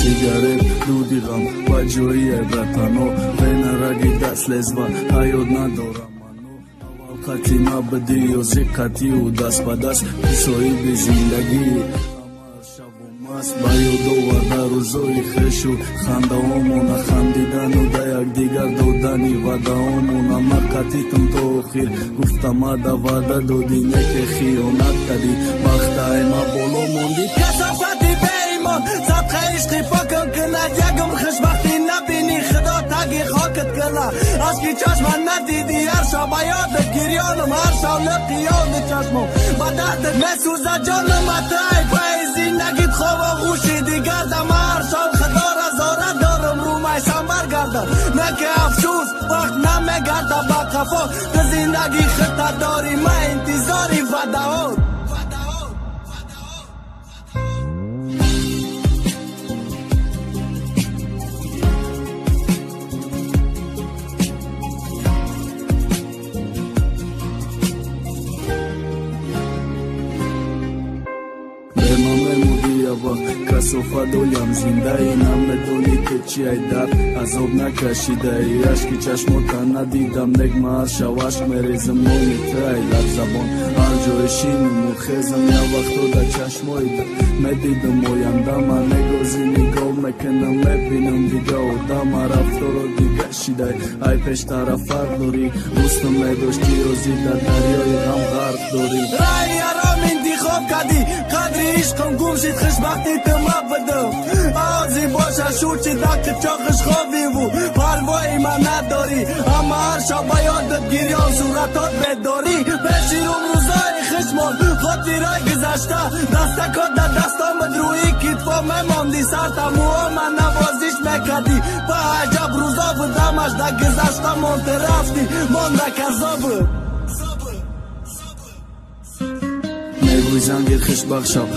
Сигарет, дуди ғам, ба ҷои ай братано. Вена раги даст лезва, ҳаёт надорам мано. Аввал қатӣ набудӣ, ёзи қатию даст ба даст. Ту соҳиби зиндагӣ, ба ёд оварда рӯзои хешу хандаомона, хандидану да якдигар додани ваъдаомона. Ма қатитум то охир гуфтамада ваъда додӣ, неке хиёнат кардӣ, бахтаи ма боло мондӣ. Касофати беимон, садқа ишқи покам кунад, ягум хушбахтӣ набинӣ, худо таги хокат кунад. Ашки чашма надидӣ, ҳар шаб ба ёдат гирёнам, ҳар шаб лиқи ёди чашмам ба дардат месӯзад ҷонам. Атай паи зиндагит хоб оғӯши дигардам, ҳар шаб худоро зора дорам, рӯмайсам баргардам. Не ки афсӯс, вақт намегарда ба қафо, ту зиндагии худта дорӣ, ман интизори ваъдаҳот. Касофат доям зиндаи, намедонӣ ки чи ай дард азоб накашидаи. Ашки чашмота надидам, нек ма ҳар шав ашк мерезам, номи ту ай лабзабон. Ҳар ҷое шинуму хезам, як вақто дар чашмои ту медидам ояндама. Негози нигоҳ мекунам, мебинам дига одама, рафторо дига шидай, ай пештара фарқ дорӣ. Дӯстам медошти, ёзи дар дарёи ғам ғарқ дорӣ. Раи ҳаром интихоб кардӣ, қадри ишқам гум шид, хушбахтӣ ту мабудам. Ози боша шучи дақи чоқиш хобиву парвои ман надорӣ, амма ҳар шаб ба ёдат гирён, суратот бедорӣ. Пеширум рӯзои хушмон, хотирои гузашта, дастакот дар дастом буд, рӯи китфо мемондӣ, сарта мӯҳо ман навозиш мекардӣ. Ба аҷаб рӯзо будамаш дар гузашта монте рафтӣ, монда казо буд. Мегӯй зангир хушбахт шав.